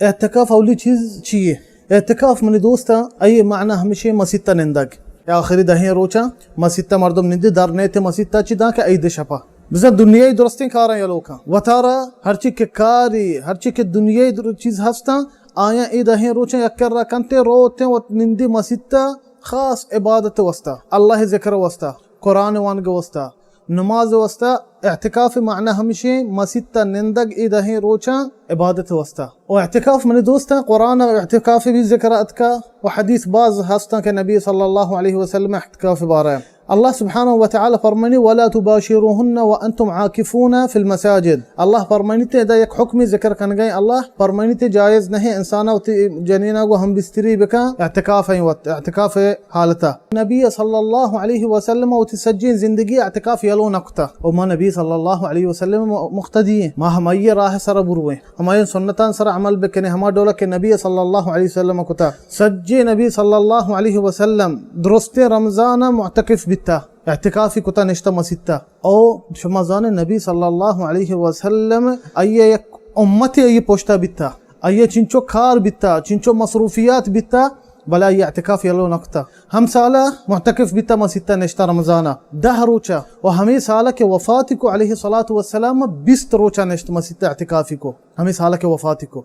اعتکاف اولی چیز چی یے؟ اعتکاف منی دوستاں، اے معنی ہمیشیں مسیت ءَ نندگ۔ اے آخری دہیں روچاں مسیت ءَ مردم نندی، در نیت مسیت ءَ چی داں کہ عید شپا۔ بزاں دنیای درستیں کاراں یلو کن۔ وتارا ہرچی کہ کاری، ہرچی کہ دنیای در-، چیز ہستاں، آیاں اے دہیں روچاں یک کرا کنتے، روتیں وت نندی مسیت ءَ خاص عبادت واسطہ، اللہ ذکر واسطہ، قرآن وانگ واسطہ، نماز واسطہ۔ اعتکاف معنی ہمیشیں مسیت ءَ نندگ اے دہیں روچاں عبادت واسطہ۔ و اعتکاف منی دوستاں، قرآن ءَ اعتکاف بھی ذکر اتکا و حدیث باز ہستاں کہ نبی صلی اللہ علیہ وسلم اعتکاف بارہ۔ اللہ سبحانہ و تعالی فرمانی: ولا تباشروهن وانتم عاکفون فی المساجد۔ اللہ فرمانیتے، ادا یک حکمی ذکر کنگئے، اللہ فرمانیتے جائز نہیں انسانا وتی جنینا گو ہم بستری بکا اعتکاف ہیں وت، اعتکاف حالتا۔ نبی صلی اللہ علیہ وسلم وتی سجیں زندگی اعتکاف یلو نکتا۔ و ما نبی صلی اللہ علیہ وسلم مقتدی ہیں، ما ہمائی راہ سر برویں، ہمائی سنتان سر عمل بکنیں، ہما ڈولا کہ نبی صلی اللہ علیہ وسلم کتا۔ سجیں نبی صلی اللہ علیہ وسلم درستیں رمضان معتکف بیتا، اعتکافی کتا نشتا مسیتا۔ او شما زانے نبی صلی اللہ علیہ وسلم آئی یک امتی آئی پشتا بیتا، آئی چنچو کار بیتا، چنچو مصروفیات بیتا، بلے آئی اعتکاف یلو نکتا۔ ہم سالہ معتکف بیتا مسیتا نشتا رمضانا دہ روچا، و ہمیں سالہ کہ وفاتی کو علیہ الصلوۃ والسلام بیست روچا نشت مسیتا اعتکافی کو، ہمیں سالہ کہ وفاتی کو۔